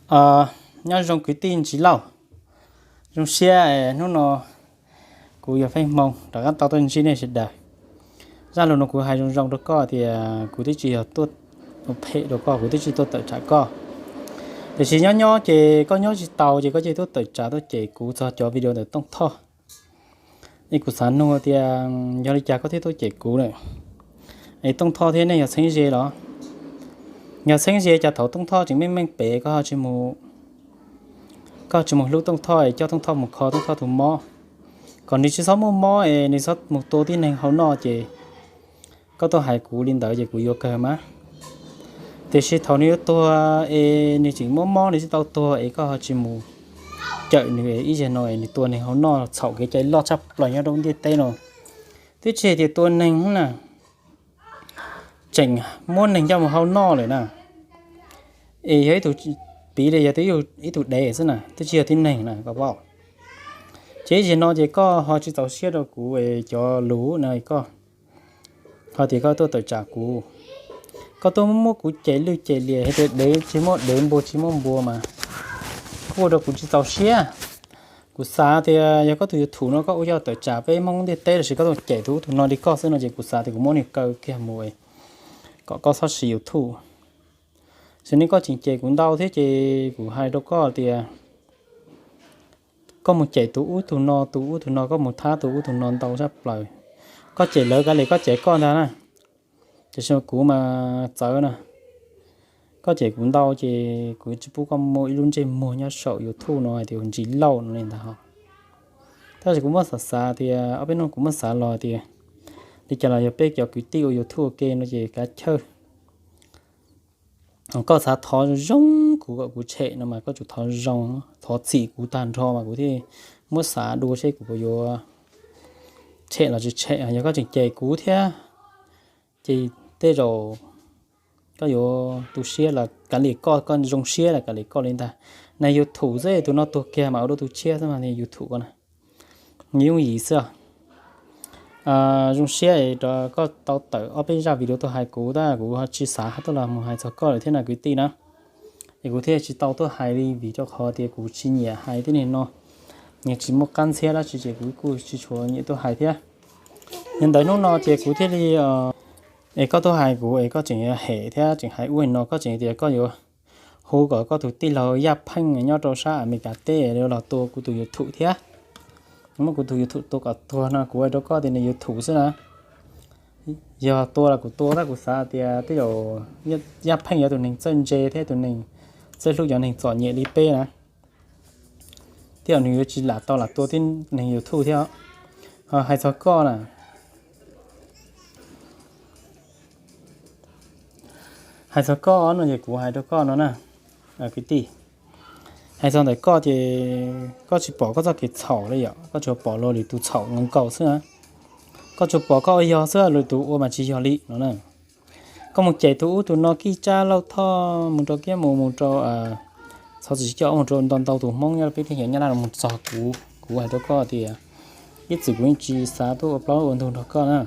Nyob zoo kwv tij Ntsis Lauj, zoo siab hnub no kuv yog Feej Hmoo rov qab tau tuaj ntsib nej sawv daws. Zaj lus no kuv hais zoo zoo rau koj tias kuv twb tsis yog tuaj ua phem rau koj, kuv twb tsis tuaj tawm tsam koj. Tiam sis nyob nyob ces koj nyob tsis tau ces koj cia tuaj tawm tsam tuaj cem kuv txog cov video ntawm Tooj Thoj. Es kuv xav nug tias yog li cas koj thiaj tuaj cem kuv na? Es Tooj Thoj thiab nej yog txheeb ze los? Yog txheeb ze cas thaum Tooj Thoj tseem meej meej pem koj ho tsis mus, koj tsis mus hlub Tooj Thoj es coj Tooj Thoj mus kho Tooj Thoj tus mob, kom nws tsis txhob muaj mob es nws txhob mus tua tib neeg hauv no ces koj tuaj hais kuv li ntawd ces kuv yuav kawg mas. Tiam sis thaum nws yuav tuag es nws tseem muaj mob nws tsis tau tuag es koj ho tsis mus cawm nws es ib zaug no es nws tua neeg hauv no txhaum kev cai loj tshaj plaws nyob rau ntiaj teb no. Twb tsis hais tias tua neeg na, tseem muab neeg coj mus hauv no lawm na. Es yog ib tug, piv li yog twb ib tug dev xwb na, twb tsis yog tib neeg na koj paub. Ces ib zaug no ces koj ho tsis txaus siab rau kuv es cov lus no koj ho tias koj tuaj tawm tsam kuv, koj tuaj muab kuv cem lwj cem liam hais tias dev tsis muaj dev, npua tsis muaj npua mas kuj ua rau kuv tsis txaus siab. Kuv xav tias yog koj tus YouTube no koj ua coj tawm tsam peb Hmoob ntiaj teb los sis koj tuaj cem tus ub tus no li koj xwb no ces kuv xav tias kuv muab nws kaw kiag mus kom koj txhob siv YouTube. Tab sis ne koj tseem cem kuv ntau thiab ces kuv hais rau koj tias koj mus cem tus ub tus no, tus ub tus no, koj mus thab tus ub tus no ntau tshaj plaws. Koj cem lawv kav liam koj cem koj ntag na, tiam sis kuv mas txawv na. Koj cem kuv ntau ces kuv tsis pub koj muaj ib lub ntsej muag nyob saum YouTube no hais tias Ntsis Lauj no li ntag. Tab sis kuv muab xav xav tias ob peb hnub kuv muab xav los tias li cas los yog peb cov kwv tij ua YouTube ua ke no ces kav chawj, koj xav thov zoo kuv kom kuv tshem no mas koj tsum thov zoo, thov txim kuv tag nrho mas kuv thiaj muab xav dua seb kuv puas yuav tshem los tsis tshem. Yog koj tseem cem kuv thiab ces tej zaum koj yuav tu siab los kav liam koj, koj zoo siab los kav liam koj li ntag. Nws YouTube xwb, tus no tuag kiag mas ua dua tus tshiab xwb mas nws YouTube koj na, nws yooj yim xwb. Zoo siab rau koj tau tawm ob peb zaj video tuaj hais kuv tab kuv ho tsis xav tuaj los mus hais txog koj lawm thiab na kwv tij na. Es kuv thiaj tsis tau tuaj hais li vim rau qhov tias kuv tsis nyiam hais tej neeg no, nyias tsis muaj qab ntxhiab dab tsi ces kuv kuj tsis tshua nyiam tuaj hais thiab. Yog ntawd hnub no ces kuv thiaj li, es koj tuaj hais kuv es koj tseem hem thiab tseem hais ub no, koj tseem tias koj yuav hu kom koj tus tij laug Yaj Pheej nyob rau sab Amelikas teb los tua kuv tus YouTube thiab. Muab kuv tus YouTube tua kom tuag no kuv hais rau koj tias nws YouTube xwb na. Yog tua los kuv tua tab kuv xav tias tej zaum Yaj Pheej yog tus neeg txawj ntse thiab tus neeg txawj hlub cov neeg txom nyem li peb na, tej zaum nws yuav tsis lam tau lam tua tib neeg YouTube thiab. Hais txog koj na, hais txog koj no ces kuv hais rau koj no na, kwv tij, hais txog ntawm koj ces koj tsis pom koj txoj kev txhaum li yom, koj tsuas pom luag lwm tus txhaum nkaus nkaus xwb na. Koj tsuas pom koj ua yog xwb, lwm tus ua mas tsis yog li no na. Koj mus cem tus ub tus no Kij Tsab Lauj Thoj mus rau Kiab Mus mus rau, txhob txwm coj mus rau ntau ntau tus Hmoob nyob peb teb chaws Nyab Laj los mus txog kuv, kuv hais rau koj tias ib txwm kuv yeej tsis xav tuaj ua plaub ua ntug nrog koj na.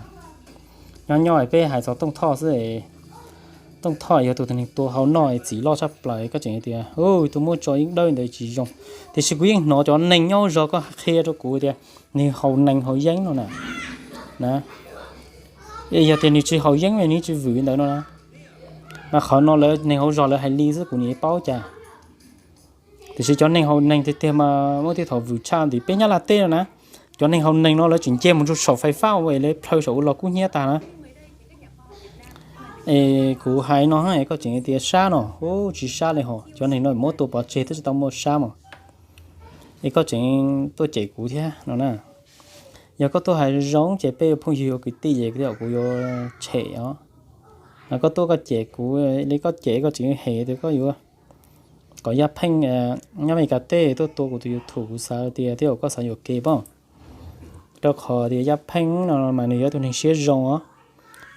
Nyob nyob peb hais txog Tooj Thoj xwb, Tooj Thoj yog tus neeg tua hau noj txim loj tshaj plaws, koj tseem tias tus muab tso yeeb dawb ntawd tsis zoo. Tiam sis kuv yeej hnov cov neeg nyob zog koj qhia rau kuv tias nws haus nees haus yeeb no na. Yog tias nws tsis haus yeeb nws tsis vwm ntawd no na. Mas qhov no lawv neeg hauv zog lawv hais li xwb kuv nim paub cas. Tiam sis cov neeg haus nees tiag tiag mas muab tej thaum vwm tshaj ntim peb Nyab Laj teb no na. Cov neeg haus nees no lawv tseem nce mus rau saum fais fab ua es lawv plhaw saum ua los kub hnyiab tag na. Es kuv hais no es koj tseem tias sab no, tsis sab li hos, cov neeg no muab tua pov tseg twb tsis tau muaj sab mas. Es koj tseem tuaj cem kuv thiab no na. Yog koj tuaj hais zoo ces peb yuav phooj ywg ua kwv tij ces kuv yuav tshem os. Koj tuaj koj cem kuv li koj cem koj tseem hem tias koj yuav kom Yaj Pheej nyob Amelikas teb tuaj tua kuv tus YouTube, kuv xav tias tej zaum koj xav yuam kev pob. Rau qhov tias Yaj Pheej no mas nws yog tus neeg siab zoo os,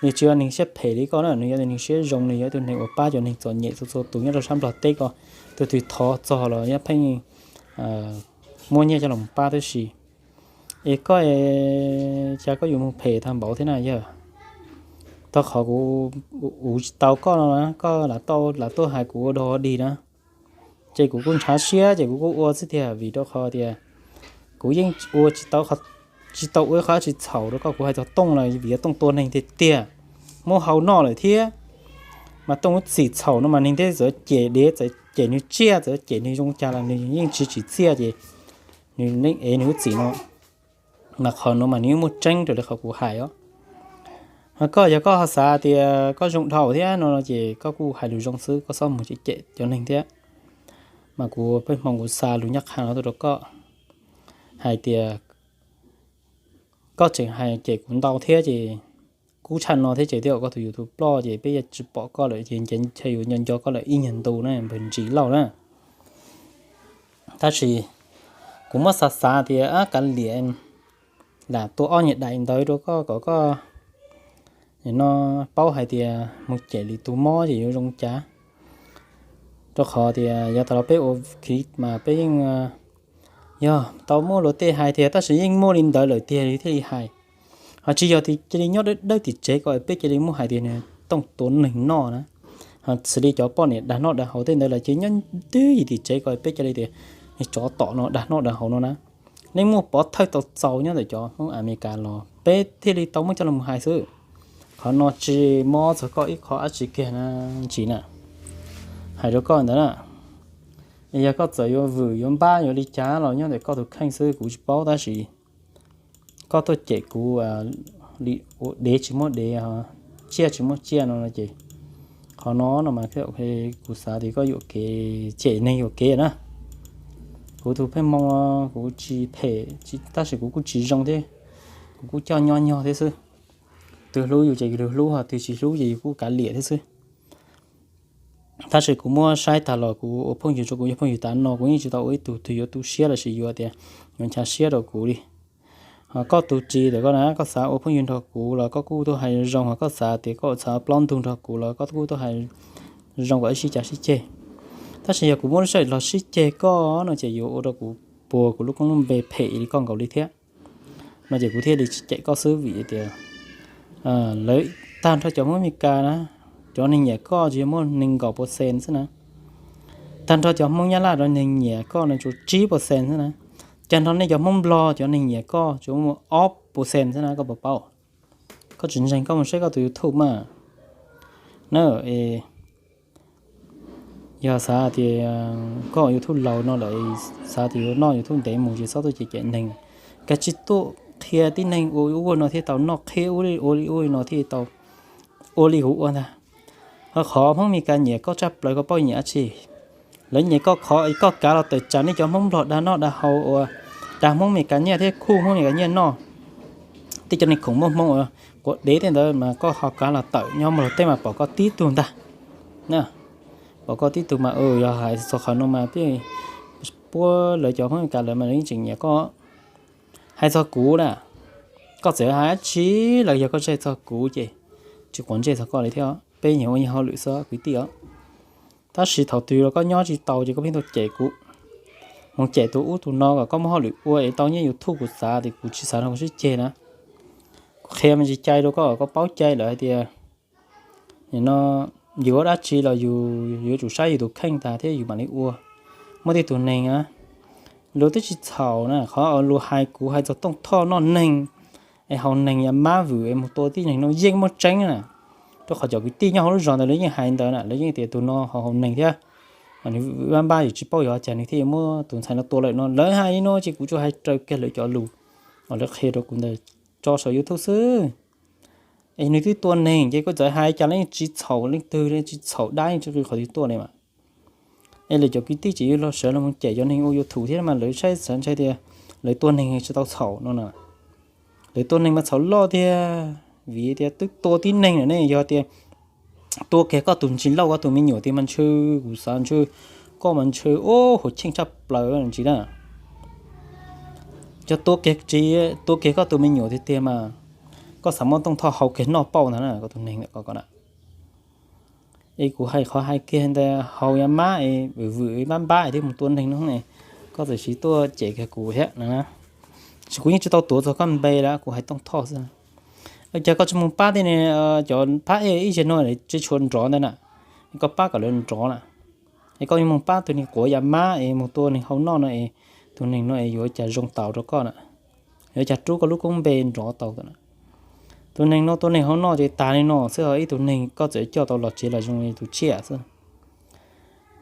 nws tsis yog neeg siab phem li koj na, nws yog tus neeg siab zoo, nws yog tus neeg uas pab cov neeg txom nyem txhua txhua tus nyob rau sab Nplog teb ko, tus twg thov txog los Yaj Pheej muab nyiaj coj los pab tib si. Es koj, cas koj yuav mus phem tag npaum thiab na yawg? Rau qhov kuv uv tsis tau koj no na, koj lam tuaj hais kuv ua dog dig na. Ces kuv kuj ntshav siab ces kuv kuj ua xwb tiag, vim rau qhov tias kuv yeej ua tsis tau, tsis tau ua ib qho tsis txhaum rau koj. Kuv hais txog Tooj los vim yog Tooj tua neeg tiag tiag, muab hau noj lawm thiab. Mas Tooj lub txim txhaum no mas neeg thiaj txawm cem dev, txawm cem nws tsiaj, txawm cem nws zoo cas los nws yeej tsis tsim txiaj ces nws yeej ev nws lub txim no. Mas qhov no mas nws yeej muaj tseeb raws li qhov kuv hais os. Ho koj yog koj ho xav tias koj zoo dhau thiab no ces koj kuj hais lus zoo xwb, koj txhob mus cem cov neeg thiab. Mas kuv pheej hmoo kuv xa lus nyob qha no tuaj rau koj hais tias koj tseem hais cem kuv ntau thiab ces kub tshaj no thiab ces twb yog koj tus YouTube ploj ces peb yuav tsis pom koj lawm ces ncav ncav yuav nco nco koj lawm ib nyuag ntu na npawg Ntsis Lauj na. Tab sis kuv muab xav xav tias kav liam, lam tua ob nyuag daim ntawd rau koj kom koj no paub hais tias mus cem lwm tus mob ces yuav zoo cas. Rau qhov tias yav tas los peb ua clip mas peb yeej yog tau muaj luag tej hais tias tab sis yeej muaj li ntawd lawm tiag li thiaj li hais. Ho tsis yog tias cia li nyob dawb dawb tim tsev ko peb cia li muab hais tias nws Tooj tua neeg noj na. Ho xws li cov poj niam dag noj dag haus tej ntawd los cia li nyob twj ywm tim tsev ko peb cia li tias nws tsov tom no dag noj dag haus no na. Yeej muaj pov thawj tau txaus nyob ntawm cov Hmoob Amelikas los peb thiaj li tau muab coj los hais xwb. Qhov no tsis mob txog koj ib qho dab tsi kiag na Ntsis na. Hais rau koj ntawd na, yog koj txawm yuav vwm yuav npab yuav li cas los nyob ntawm koj tus kheej xwb kuv tsis paub tab sis koj tuaj cem kuv li ua dev tsis muaj dev, tsiaj tsis muaj tsiaj no ces qhov no no mas kuv xav tias koj yuam kev, cem neeg yuam kev na. Kuv tus pheej hmoo, kuv tsis phem tab sis kuv kuj tsis zoo thiab, kuv kuj coj nyob nyog thiab xwb. Twg hlub yus ces yus hlub, ho twg tsis hlub ces yus kuj kav liam thiab xwb. Tab sis kuv muab saib tag los kuv ua phooj ywg rau kuv yog phooj ywg tav no kuv yeej tsis tau ua ib tug twg yuav tu siab los sis yuav tias yuav ncha siab rau kuv li. Ho koj tus ris ntawm koj na, koj xav ua phooj ywg nrog kuv los koj kuj tuaj hais zoo, ho koj xav tias koj xav plaub ntug nrog kuv los koj kuj tuaj hais zoo kom ib sib cav sib ceg. Tab sis yog kuv muab lub sij hawm los sib ceg koj no ces yuav ua rau kuv puas kuv lub koob lub npe phem li koj nkaus li thiab. No ces kuv thiaj li tsis cem koj xwb vim tias lawv tag nrho cov Hmoob Amelikas na, cov neeg nyiam koj tsuas yog muaj nees nkaum percent xwb na. Tag nrho cov Hmoob Nyab Laj cov neeg nyiam koj no tsuas tsib percent xwb na. Tag nrho nej cov Hmoob Nplog cov neeg nyiam koj tsuas muaj ob percent xwb na, koj puas paub? Koj tsis ntseeg koj mus saib koj tus YouTube mas. Na, yog xav tias koj YouTube laus no lawm, xav tias yuav noj YouTube ntev mus ces txhob tuaj cem cem neeg. Koj tsis tuaj qhia tib neeg ua ub ua no thiaj tau noj, qhia ua li ua li ua li no thiaj tau ua li kuv ua ntag. Ho qhov Hmoob Amelikas nyiam koj tshaj plaws koj paub nyiam dab tsi? Lawv nyiam koj qhov koj kav los tawm tsam nej cov Hmoob Nplog dag noj dag haus uas dag Hmoob Amelikas nyiaj thiab khuj Hmoob Amelikas nyiaj noj. Tej cov neeg khoom muaj hmoo uas quav dev tej ntawd mas koj ho kav los tawm nyob Nplog teb mas pom koj tib tug ntag. Pom koj tib tug mas yog hais txog qhov no mas puab lawv cov Hmoob Amelikas lawv mas lawv yeej tseem nyiam koj. Hais txog kuv na, koj txawm hais dab tsi los yog koj hais txog kuv ces tsis quav ntsej txog koj li thiab. Peb nyias ua nyias hauj lwm xwb kwv tij os. Tab sis thaum twg los koj nyob tsis taus ces koj pheej tuaj cem kuv, mus cem tus ub tus no kom koj muaj hauj lwm ua es tau nyiaj YouTube. Kuv xav tias kuv tsis xav nrog koj sib ceg na. Kuv qhia me ntsis cai rau koj, koj paub cai lawm hais tias nim no yus ua dab tsi los yus yuav tsum saib yus tus kheej tas thiab yus mam li ua. Muaj tej tug neeg luag twb tsis txhaum na, qhov luag hais kuv hais txog Tooj Thoj noj neeg es haus neeg yam mab vwm es mus tua tib neeg no yeej muaj tseeb na. Rau qhov cov kwv tij nyob hauv lub zos ntawd lawv yeej hais ntawd na, lawv yeej tias tus no haus haus neeg thiab, nws vwm mab npab, yus tsis paub yog cas nws thiaj yuav muab tus ntxhais no tua lawm no. Lawv hais li no ces kuv tsuas hais raws kiag lawv cov lus uas lawv qhia rau kuv ntawd tso saum YouTube xwb. Es nws twb tua neeg ces koj txawm hais cas los yeej tsis txhaum leej twg li, tsis txhaum dab tsi qhov twg tuaj li mas. Es lawv cov kwv tij tseem yuav los sawv los mus cem cov neeg ua YouTube thiab mas lawv saib xav ntshai tias lawv tua neeg tsis tau txhaum no na. Lawv tua neeg mas txhaum loj tiag, vim tias twb tua tib neeg lawm ne. Yog tias tua kiag koj tus Ntsis Lauj, koj tus me nyuam tiag mas ntshe kuv xav ntshe koj mas ntshe ub hauv cheej tshaj plaws ntsis na. Yog tua kiag tsis, tua kiag koj tus me nyuam tiag tiag mas koj xav muab Tooj Thoj hau kiag noj pauj ntag na koj tus neeg ntawm koj na. Es kuv hais qhov hais kiag ntawd haus yam mab es vwm vwm mab npab thiab mus tua neeg no, koj txawm siv tuaj cem kiag kuv thiab na. Kuv yeej tsis tau tuav txog koj npe lawm, kuv hais Tooj Thoj xwb. Cas koj tsis mus pab tej cov phab ej ib zaug no tsis tshua nrov ntawd na, koj pab kom lawv nrov na. Es koj yuav moog pab tug neeg quav yam mab es moog tua neeg hauv noj no es, tug neeg no es yuav ua cas zoo taus rua koj na, yuav ua cas rub koj lub koob npe nrov taus na. Tug neeg no tua neeg hauv noj ces tag li no xwb, ho ib tug neeg koj txawm coj tau los tsev los zoo li tug tsiaj xwb.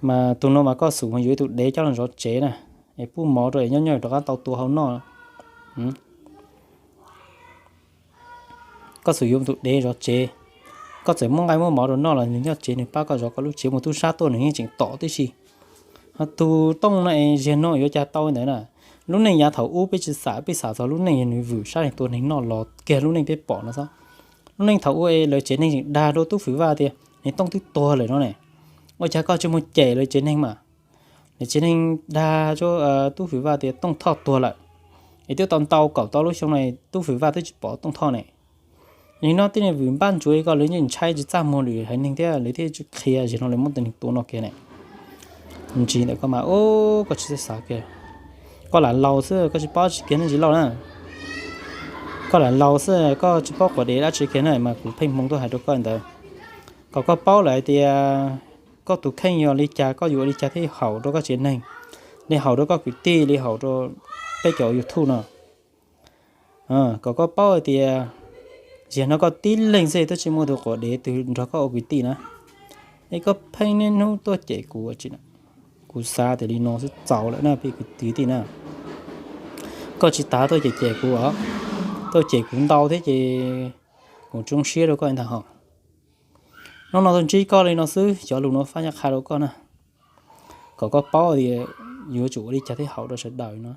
Mas tug no mas koj xub yuav ib tug dev coj los zov tsev na, es pub mov rua es nyob nyob rov qab tau tua hauv noj. Koj xub yuav tus dev zov tsev, koj txawm muab nqaij muab mov rau noj los nwg nyob tsev nwg pab koj zov koj lub tsev, mus tub sab tuaj nwg yeej tseem tom tib si. Ho tug tooj no es ziag no yuav ua cas tau ntawd na. Lub neej yav thaum ub peb tsi xam, peb xam txog lub neej yog nwg vwm sab neeg tua neeg noj los kiag lub neej peb pom no xwb. Lub neej thaum ub es lawv tsev neeg tseem dag rua Tub Fwm Vaj tias nwg tooj twb tuag lawm no ne, ua cas koj tsi mus cem lawv tsev neeg mas. Lawv tsev neeg dag rua Tub Fwm Vaj tias Tooj Thoj tuag lawm, es twb tau ntau kaum tau lub xyoo no Tub Fwm Vaj twb tsi pom Tooj Thoj ne. Nim no tej neeg vwm npab ntsuav ko lawv yeej ntshai tsi txaj muag lwm haiv neeg thiab lawv thiaj tsi qhia, ziag no lawv muab tej neeg tua no kiag ne. Ntsis ntawm koj mas, ub, koj tsi xav kiag, koj lam laus xwb koj tsi paub tsi kiag ne Ntsis Lauj na. Koj lam laus xwb koj tsi paub quav dev dab tsi kiag na, mas kuv pheej hmoo tuaj hais rau koj ntawd, kom koj paub lawm hais tias koj tus kheej yog li cas koj yuav ua li cas thiaj haum rau koj tsev neeg, li haum rau koj kwv tij, li haum rau peb cov YouTube no. Kom koj paub hais tias ziag no koj tib leeg xwb twb tsi muaj tus quav dev twg nrog koj ua kwv tij na. Es koj pheej niaj hnub tuaj cem kuv tsi na. Kuv xav tias li no xwb txaus lawm na peb kwv tij na. Koj tsis tas tuaj cem cem kuv os, tuaj cem kuv ntau thiab ces kuv tsoo siab rau koj ntag hos. Hnub no tuaj ntsib koj li no xwb, cov lus no fab nyab qha rau koj na, kom koj paub tias yuav tsum ua li cas thiaj haum rau sawv daws no.